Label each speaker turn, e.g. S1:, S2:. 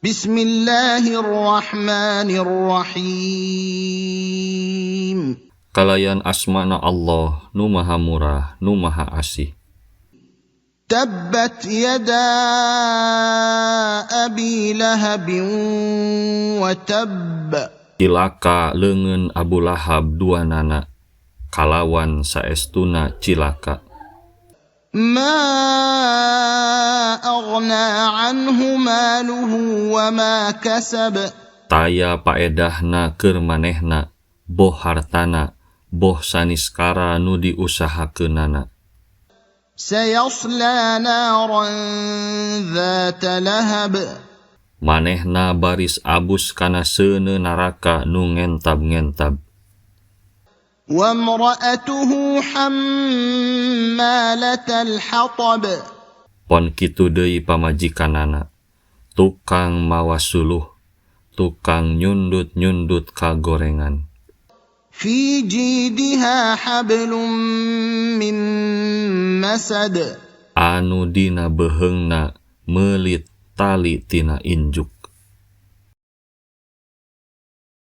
S1: Bismillahirrahmanirrahim.
S2: Kalayan asmana Allah nu Maha Murah nu Maha Asih.
S1: Tabbat yada abi lahabin wa tabb.
S2: Cilaka leungeun Abu Lahab duanana kalawan saestuna cilaka.
S1: Ma aghna anhu maluhu wa ma kasab.
S2: Taya paedahna keur manehna boh hartana boh saniskara nu diusahakeunana.
S1: Sayasla naran dzata lahab.
S2: Manehna baris abus kana seuneu naraka nu ngentab-ngentab.
S1: Wa imra'atuhu hammalatal hatab.
S2: Pon kitu deui pamajikanana, tukang mawa suluh, tukang nyundut-nyundut kagorengan.
S1: Fi jidiha hablum min masad.
S2: Anu dina beheungna meulit tali tina injuk.